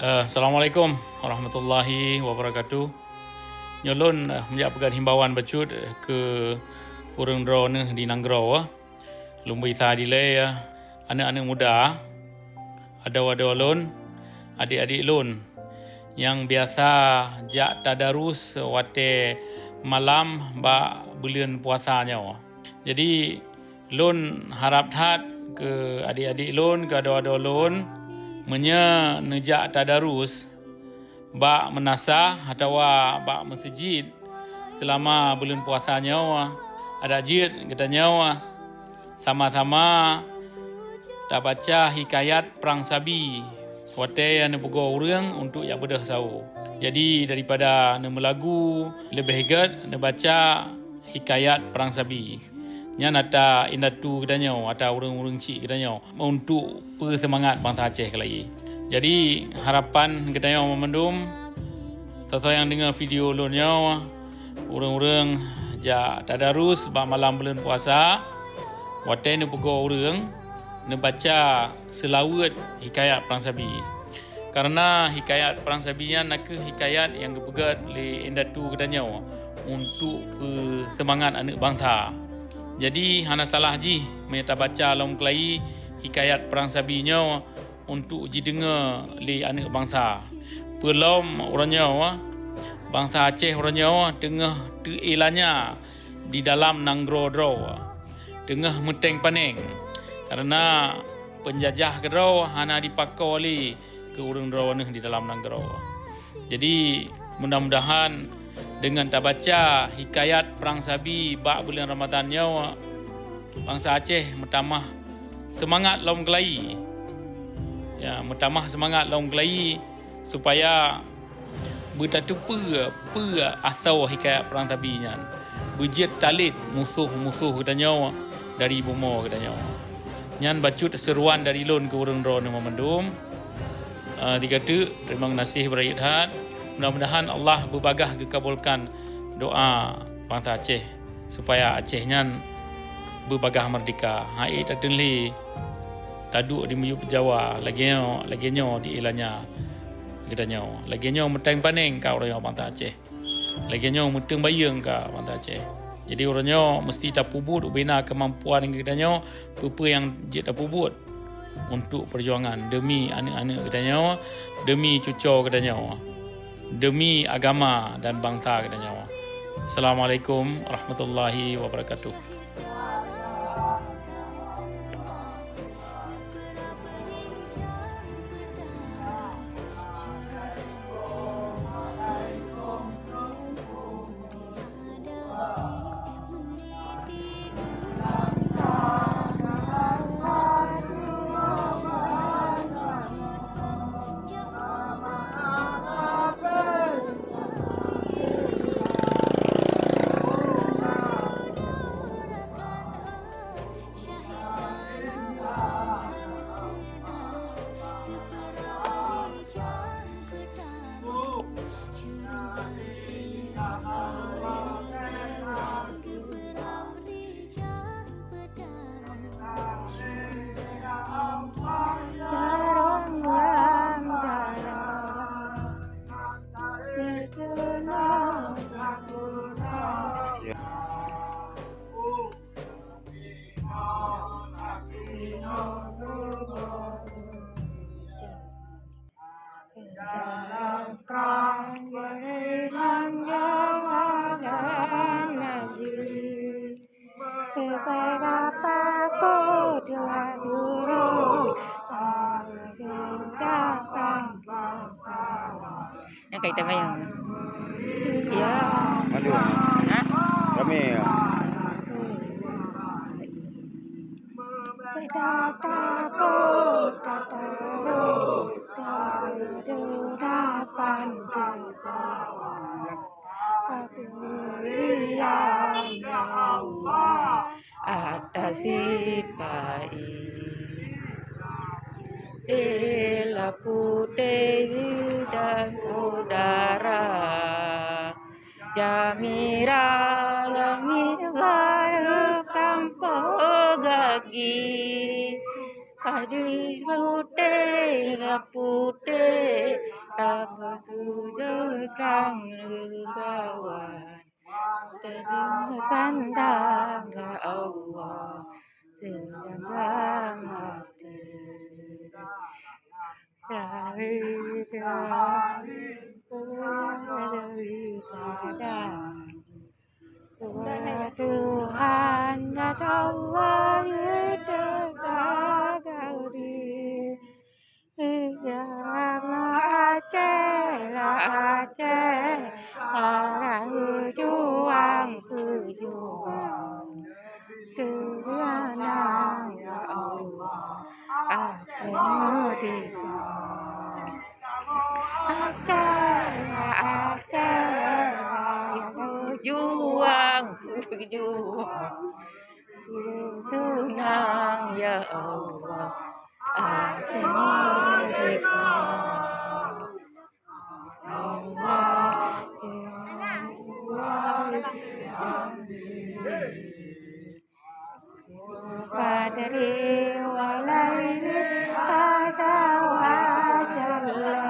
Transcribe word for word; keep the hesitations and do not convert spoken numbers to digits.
Eh, Assalamualaikum warahmatullahi wabarakatuh. Nyoe lôn, eh, meujak peugah himbauan bacut, eh, keu ureuëng droeneuh di nanggroe, eh. Lôn bri sa dilée, eh, aneuëk-aneuëk muda, adoe-adoe lôn, adék-adék lôn, nyang biasa jak tadarus watée malam bak buleuen puasa nyoe. Jadi, lôn harab that keu adék-adék lôn, keu adoe-adoe lôn, meunyoe neujak tadarus bak meunasah atawa bak meuseujid seulama buleuen puasa nyoe, adak jeuet geutanyoe sama-sama tabaca hikayat prang sabi watée neupeugoe ureuëng untuk jak beudôh sawoe. Jadi, daripada neumeulagu, leubeh gét neubaca hikayat prang sabi. Nyan ata indatu geutanyoe, ata ureuëng-ureuëng chik geutanyoe, untuk peuseumangat bansa Aceh keulayi. Jadi, harapan geutanyoe mandum, soe-soe nyang deungoe video lôn nyoe, ureuëng-ureuëng jak tadarus bak malam buleuen puasa, watée neupeugoe ureuëng, neubaca seulaweuet hikayat prang sabi. Kareuna hikayat prang sabi nyan nakeuh hikayat nyang geupeugét lé indatu geutanyoe untuk peuseumangat aneuëk bansa. Jadi, hana salah jih meunyoe tabaca lom keulayi hikayat prang sabi nyoe untuk jideungoe lé aneuëk bansa. Peulom uroe nyoe, bansa Aceh uroe nyoe teungoh teuélanya di dalam nanggroe droe, teungoh meuténg panéng, kareuna peunjajah keudroe hana jipakoe lé keu ureuëng droeneuh di dalam nanggroe. Jadi, mudah-mudahan deungon tabaca hikayat prang sabi bak buleuen Ramadhan nyoe, bansa Aceh meutamah seumangat lom keulayi. Ya, meutamah seumangat lom keulayi supaya beutateupeue peue asoe hikayat prang sabi nyan, beujeuet talét musoh-musoh geutanyoe dari bumoe geutanyoe. Nyan bacut seuruan dari lôn keu ureuëng droeneuh mandum. Eh, di ka teuk, teurimong gaséh beurayeuk that. Mudah-mudahan Allah beubagaih geukabulkan doa bansa Aceh, supaya Aceh nyan beubagaih meurdeka. Hai tateun lé, taduek di miyueb Jawa, lagée nyoe, lagée nyoe diélanya geutanyoe. Lagée nyoe meuténg panéng ka uroe nyoe bansa Aceh. Lagée nyoe meuteung bayeung ka bansa Aceh. Jadi uroe nyoe meusti tapeubuet ubena keumampuan geutanyoe, peue-peue nyang jeuet tapeubuet untuk peujuangan deumi aneuëk-aneuëk geutanyoe, deumi cucoe geutanyoe, deumi agama dan bansa geutanyoe. Assalamualaikum warahmatullahi wabarakatuh. Nyang ka ita bayang. Ya. Malu. Ha? Ramai. Aku berikan ya Allah atas sipai. Ela putih dan udara, jamira langit baru sampo gaki. Padi putih, putih, Beusujud klang reubawan, teudeungon pandang ya Allah, seudangkan até. Dari, dari, dari, dari, Tuhan, ya Allah, itu bagi. Ya Aceh, ya Aceh, orang berjuang, berjuang. Tuhan, ya Allah, Aceh merdeka. Aceh, Aceh, yang berjuang, berjuang. Tenang, ya Allah, Aceh merdeka. Allah, ya Allah, ya Allah. Fadri wa laili hadza wa jalla.